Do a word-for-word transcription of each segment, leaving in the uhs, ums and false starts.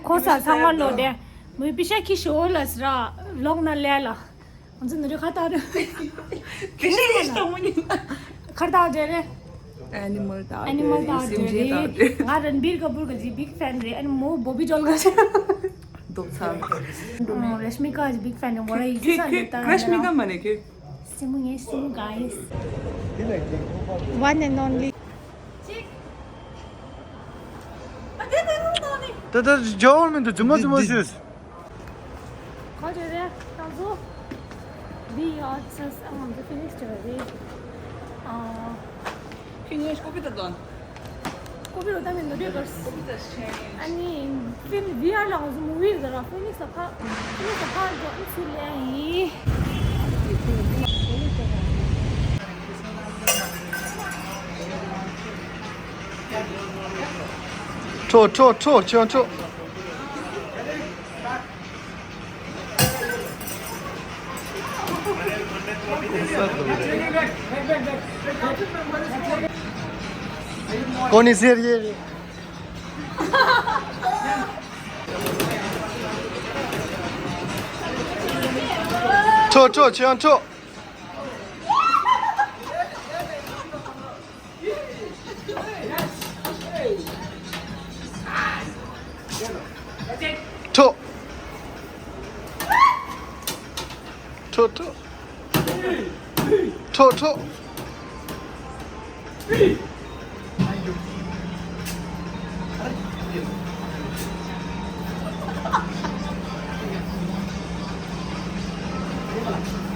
ཁོ་ས་ཚང་མ་ལོ་དེ། མོས་པི་ཤ་ཁྱི་ཤོ་ལ་སི་ར་ལོག་ན་ལས་ལ། ང་ཚོ་ནི་རི་ཁ་ཏག་རེད། དེ་ཤ་ཡིས་དང་མོ་ཉིན། ཁར་ཏག་རེད་རེད། ཨེ་ནི་མལ་ཏག་ཨེ་ནི་མལ་ཏག་རེད་རེད། ང་རན་བིར་ཀ་པུར་ག་ཇི་བིག་ཕན་རེད། ཨེ་ནི་མོ་བོ་བི་ཇོལ་ག་ཇི། རྡོག་ཚ། རེཤ་མི་ཀ་ཇི་བིག་ཕན་རེད། མོ་ར་ཡིག་ཁྱོད་ས་ཁྱོད་ནི་ཏག་རེད། རེཤ་མི་ཀ་མ་རེད་ཁྱོད། སྲིང་མོ་ངའི་སྲིང་མོ་ག་ཡིན། One and only. ད་ད་ཇོ་མིན་དུ་ཇུ་མ་ཇུ་མ་ཞུས། ཁ་ཅོ་རེ་ཏང་ཚོ། འདི་ཡ་ཚེས་ཨང་དུ་ཕི་ནིག་སི་ཅོ་རེ། ཨ། ཕི་ནིག་སི་ཀོ་པི་ད་དོན། ཀོ་པི་རོ་ད་མིན་ནོ་རེ་བར་སི། ཨ་ནི་ཕི་ནིག་སི་ཝི་ཨར་ལ་ང་ཚོ་མུ་ཝི་ཟེར་ར་ཕི་ནིག་སི་ལ་ཕ། ཕི་ནིག་སི་ལ་ཕ་ཇོ་ཨིན་སུ་ལེ་ཡི། འཕྲོ་འཕྲོ་འཕྲོ་ཁྱོད་འཕྲོ། ཀོ་ནི་ཟེར་ཡེ་རེད། འཕྲོ་འཕྲོ་ཁྱོད་འཕྲོ། འཕྲོ། འཕྲོ་འཕྲོ། འཕྲོ་འཕྲོ།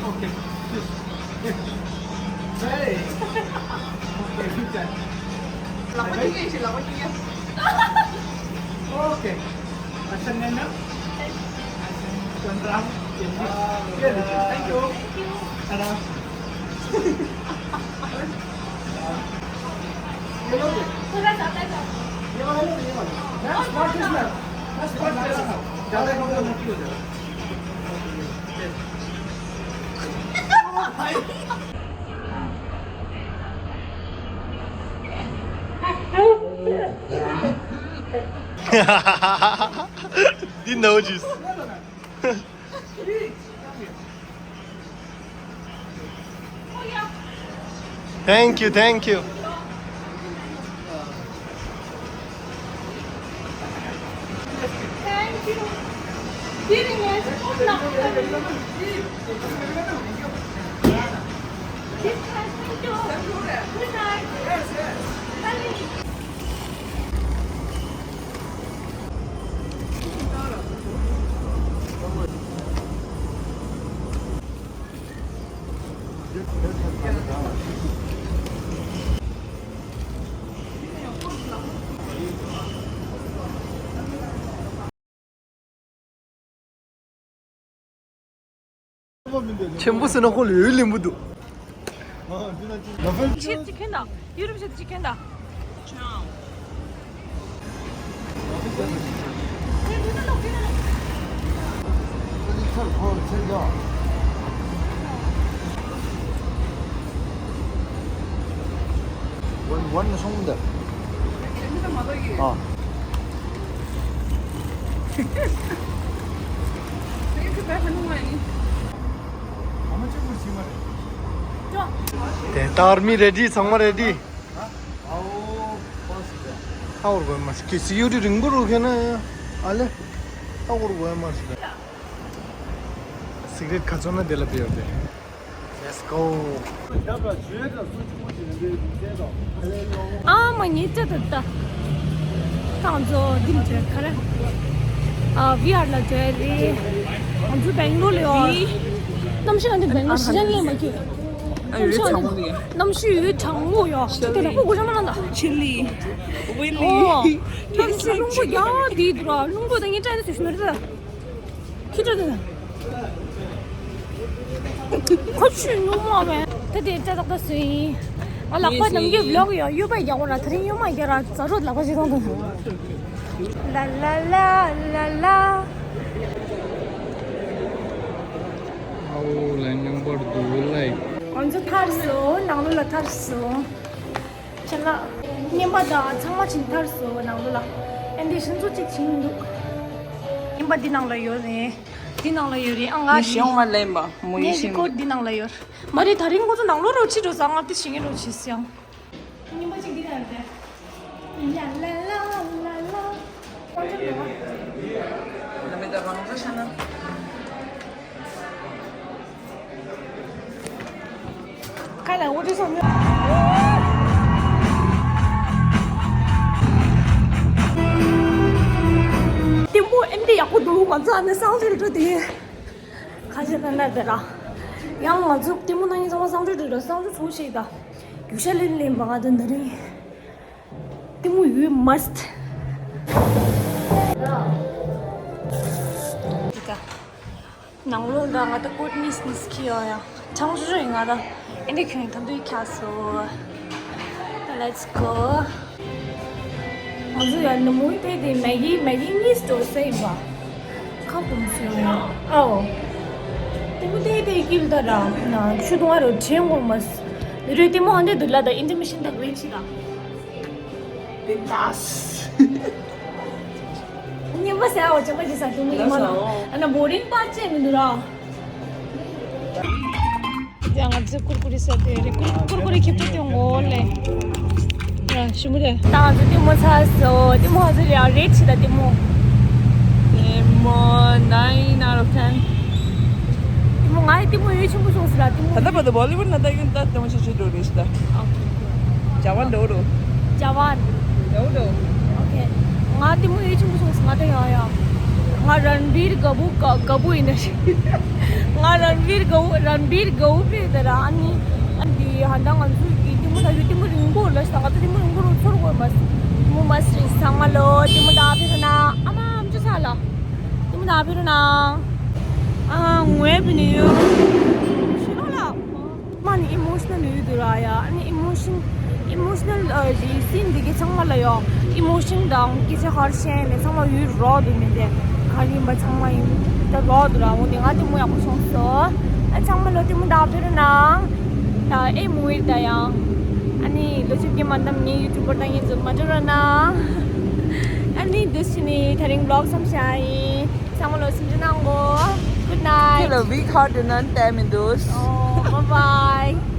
Okay. Hey. Okay, good job. ལག་པ་གཉིས་ཀྱིས་ལག་པ་གཉིས་ཀྱིས། Okay. Action, Nana. Action, Chandra. Thank you. Thank you. Ta-da. ये लो। ये वाला लो, ये वाला। Next part is ना। Next part is ना। ज़्यादा कम मत कीजिए। འདི་ནོ་ཇུས། Thank you, thank you. Thank you. Good night. ཆེན་པོ་ཟེར་ན་ཁོ་ལ་ཡོད་ལིང་པོ་འདུག་ཆེད་ཅིག་ཁེན་ད། ཡུ་རོབ་ཆེད་ཅིག་ཁེན་ད། ཝན་ཝན་སོང་འདི། ཨ། དེ་ལྟར་མི་རེ་ཌི། ཚང་མ་རེ་ཌི། ཨ་འོ། ཨ་འོར་གོ་མ་སི་ཀི་སི་ཡུ་རི་རིང་པོ་རུ་ཁེ་ན་ཨ་ལེ། ཨ་འོར་གོ་མ་སི་ཀི། སི་ག་རེཊ་ག་ཚོད་ན་དེ་ལ་བེ་ཡོད་དེ། Let's go. ཨ་མ་ངའི་ལྕེ་དེ་ད། ཁང་ཚོ་འདི་མ་ཚོད་ག་རེ། ཨ་ཝི་ཨར་ལ་འཇོག་རེད། ང་ཚོ་སྦེང་ལོར་ལ་ཡོད། གནམ་གཤིས་ང་འདི་སྦེང་ལོར་ཞེ་དྲག་ལས་མ་ཁྱོད། གནམ་གཤིས་ཡང་གྲང་མོ་ཡོད། གནམ་གཤིས་ཡང་གྲང་མོ་ཡོད། ཁྱོད་དེ་ལ་ཕོ་གོ་ཤ་མ་ན་ད། ཆི་ལི། ཝི་ལི། ཨོ། གནམ་གཤིས་རླུང་བུ་ཡག་དེ་འདུག་ར། རླུང་བུ་དང་ངའི་སྐྲ་དེ་ཚོ་ཞིམ་རེད་ད། ཁྱི་ཅག་དེ། ཁོ་ཆུ་ཉུང་མོ་བས། ད་དེ་སྐྲ་ཏག་ཏག་བཟོས་ཡིན། ང་ལག་པ་ནམ་རྒྱུན་བི་ལོག་ཡོད། གཡུག་པ་རྒྱག་གོ་ར། དེ་རིང་གཡུག་མ་རྒྱག་ར། ཛ་རོ་ལག་པ་ཞིག་གཏོང་དང་། ལ་ལ་ལ་ལ་ལ། ཨའོ་ལ་ཉང་པར་དུ་ལ་ཡི། ང་ཚོ་ཐར་སོང་། ནང་ལོགས་ལ་ཐར་སོང་། ཆེན་ལ། རྔན་པ་དང་ཚང་མ་ཕྱིན་ཐར་སོང་ནང་ལོགས་ལ། ཨེ་འདི་ཤིང་བཟོ་གཅིག་ཕྱིན་འདུག་རྙིང་པ་འདི་ནང་ལ་ཡོད་རེད། འདི་ནང་ལ་ཡོད་རེད། ཨ། ང་ངས་ཞེ་ངོ་མ་ལེན་པ་མོ་ངའི་ཡིན་ཤིང་རི་ཀོཌ་འདི་ནང་ལ་ཡོད། མ་རེད། ད་རིང་ཁོ་ཚོ་ནང་ལོགས་རོགས་ཕྱི་འགྲོ་ས། ང་དེ་ཞིག་ངས་རོགས་བྱེད་སྲིད་ཨང་། རྙིང་པ་ཅིག་འདི་ནང་རེད། ལ་ལ་ལ་ལ་ལ། ལ་མེ་ད་རང་ཚོ་ཤ་ན། ཁ་ལ་འོ་དེ་སོང་། ལྟད་མོ་ཨེ་འདྲ་ཡག་པོ་འདུག་ང་ཚོ་ཨ་ནི་སང་ཚོད་འགྲོ་དེ། ཁ་ཤས་ན་ན་དེ་ར། ཡང་ང་ཚོ་ལྟད་མོ་ན་ཡིན་ཙང་སང་ཚོད་འགྲོ་སང་ཚོད་ཚོ་ཞིག་ད། རྒྱུ་ཤ་ལེན་ལེན་པ་ང་དོན་དེ་རིང་། ལྟད་མོ་ཡོད་མ་སྟ། ནང་ལོགས་ལ་ང་ད་ཀོཊ་ནིས་ནིས་ཁི་ཡོང་ཡ། ཆང་ཞུ་ཞུ་ཡིན་ང་ད། ཨེ་འདྲ་ཁྱོད་ཐམ་དུ་ཁྱག་སོ། Let's go. ང་ཚོ་ཡང་ནུ་མོའི་ཐད་དེ་མེ་གི་མེ་གི་གཉིས་སྤྲོ་ས་ཡིན་པ། ཁ་སྐོམ་སོང་ཡ། ཨའོ། ལྟད་མོ་ཐད་དེ་ཀིལ་ད་ར། ཆུ་དུང་བ་རུ་དྲན་དགོས་མ། ལི་རུའི་ལྟད་མོ་ཧ་འདྲ་འདུག་ལ་ད་ཨིན་ཊར་མི་ཤན་དག་རེད་ཆི་ད། བི་ཏཱས། ཉིན་མ་ཟེར་བ་ཅོ་མ་ཅི་ས་ཐུང་མི་མ་ལ། ཨ་ན་བོ་རིང་པ་ཅེ་མི་འདུག་ར། ཡང་ང་ཚོས་ཀུར་ཀུ་རེ་ཟ་དེ་རེད། ཀུར་ཀུར་ཀུ་རེ་ཁྱེར་ཏེ་དེ་ངོ་ལེ། ཡ་ཞུ་མི་རེད། ད་ང་ཚོ་ལྟད་མོ་ཚར་སོ། ལྟད་མོ་ང་ཚོ་རེད་རེད་ཆི་ད་ལྟད་མོ། ལྟད་མོ་nine out of ten. ལྟད་མོ་ང་ཡི་ལྟད་མོ་ཡོད་ཆེན་པོ་སོང་ཟེར་ལ་ལྟད་མོ། ད་ལྟ་བར་དུ་བོ་ལི་ཝུཌ་ན་ད་ཡོད་ད་ལྟད་མོ་ཆེ་ཆེ་འགྲོ་རེད་ཤི་ད། ཨོ་ཁེ། ཇ་ཝན་འགྲོ་རུ། ཇ་ཝན། འགྲོ་རུ། ཨོ་ཁེ། ང་ལྟད་མོ་ཡོད་ཆེན་པོ་སོང་ཟེར་ང་ད་ཡང་ཡང་། ང་རན་བིར་དགའ་པོ་དགའ་དགའ་པོ་ཡིན་ན་ཤི། ང་རན་བིར་དགའ་པོ་རན་བིར་དགའ་པོ་དཔེ་དེ་ར་ཨ་ནི། ཨ་ནི་ཧ་ད་ང་ཚོའི་གི་ལྟད་མོ་ད་ཡོད་ལྟད་མོ་རིང་པོ་ལ་ཤི་ད་ང་ཚོ་ལྟད་མོ་རིང་པོ་རུ་ཚོར་དགོས་མ་སོང་། ལྟད་མོ་མ་སི་རིང་ཚང་མ་ལོ་ལྟད་མོ་ད་ཕེ་ར་ན་ཨ་མ་ཨམ་ཅོ་ས་ལ། ལྟད་མོ་ད་ཕེ་ར་ན། ཨ་ངོས་བི་ནི་ཡོ། ཤི་ལོ་ལ། མ་ནི་ཨི་མོ་ཤི་ནལ་ཡོད་དུ་ར་ཡ། ཨ་ནི་ཨི་མོ་ཤན་ཨི་མོ་ཤི་ནལ་གི་སིན་འདི་གི་ཚང་མ་ལ་ཡོ། ཨི་མོ་ཤན་དང་སྐད་ཆ་ཧར་ཤན་ནི་ཚང་མ་ཡོད་རོགས་དུ་མི་འདི་ག་ཡིན་པ་ཚང་མ་ཡིན་ད་རོགས་དུ་ར། འོ་དེ་ང་ལྟད་མོ་ཡག་པོ་སོང་སོ། ཨ་ཚང་མ་ལོ་ལྟད་མོ་ད་ཕེ་ར་ན། ད་ཨེ་མོ་ཡིར་ད་ཡ། ཨ་ནི་ལོ་ཆིབ་ཀྱི་མ་འདམ་ངའི་ཡུ་ཊུབ་པར་ད་ངའི་ཛུབ་མ་འགྲོ་ར་ན། ཨ་ནི་འདི་ཤི་ནི་ད་རིང་བི་ལོག་སམ་ཤ་ཡིན། ཚང་མ་ལོ་སིམ་ཇི་ནང་གོ། Good night. ཁྱེད་ལ་ཝིག་ཧར་དུ་ནན་ཏེ་མི་འདུག་ཨོ། Bye bye.